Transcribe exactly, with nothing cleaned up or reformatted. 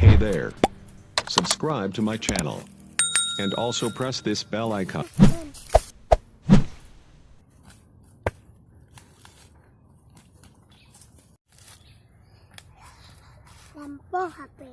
Hey there. Subscribe to my channel. And also press this bell icon. Lampu H P.